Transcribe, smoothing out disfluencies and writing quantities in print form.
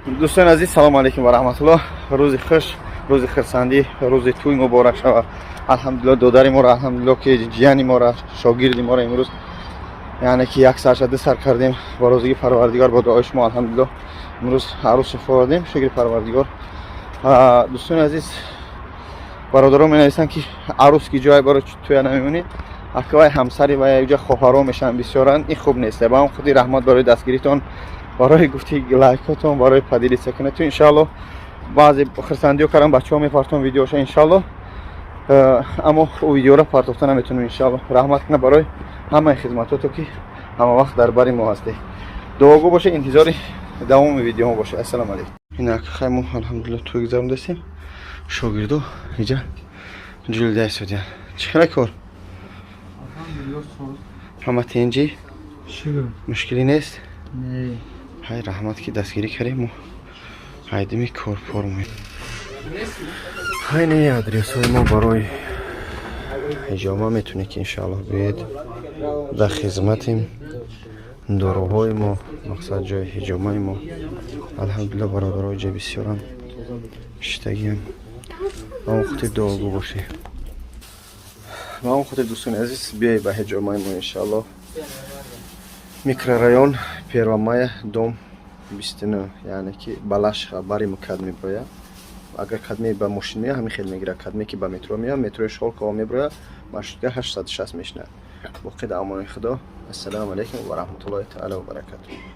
Дӯстони азиз, салому алейкум ва раҳматуллоҳ. Рӯзи хуш, рӯзи хирсандӣ, рӯзи тӯй муборак шавад. Алҳамдулилло, додари моро, алҳамдулилло, ки ҷияни моро, шогирди моро имрӯз, яъне ки як сарша ду сар кардем. Ба розигии Парвардигор, бо дуои шумо, алҳамдулилло, имрӯз арӯсро фуродем. Шукри Парвардигор. Дӯстони азиз, бародарон менависанд, ки арӯс ки ҷое барои тӯя намемонӣ, аквай ҳамсари ва якҷа хоҳаро мешаванд бисёранд. Ин хуб нест. Ба ҳам худи раҳмат барои дастгиритон, барои гуфти лайкотон, барои поделиться кунед. Иншалло, баъзе хирсандиё кардам, бачаҳо мепартон видеоша, иншалло. Аммо ӯ видеоро партофта наметонем, иншалло. Раҳмат кунад барои ҳамаи хизматото, ки ҳама вақт дар бари мо ҳастед. Дуогӯ бошед, интизори давоми видеоҳо бошед. Ассалому алайкум. Инак, хай, мо, алҳамдулилло, тӯй гузарондастем. Шогирдо иҷа ҷулида истодиян. Чӣ хела кор? Ҳама тинҷӣ, мушкилӣ нест? Ҳай, раҳмат, ки дастгирӣ кардем. Мо ҳайдими кор формоем. Ҳай, не, адресҳои мо барои ҳиҷома метавонед, ки иншоаллоҳ биёед, дар хизматем. Доруҳои мо, мақсад, ҷои ҳиҷомаи мо. Алҳамдулилло, бародарои ҷа бисёрам шитагиам. Ба он хотир дуогӯ бошед. Ба он хотир, дӯстони азиз, биёед ба ҳиҷомаи мо, иншоаллоҳ. Микрорайон Первомая, дом 29, яъне ки Балашиха, бари МКАД меброяд. Агар кадме ба мошин меяд, ҳамин хел мегирад. Кадме ки ба метро меяд, метрои Шолково меброяд, маршрутка 860 мешинад. Боқӣ дар амони Худо. Ассалому алайкум ва раҳматуллоҳи таала ва баракатуҳ.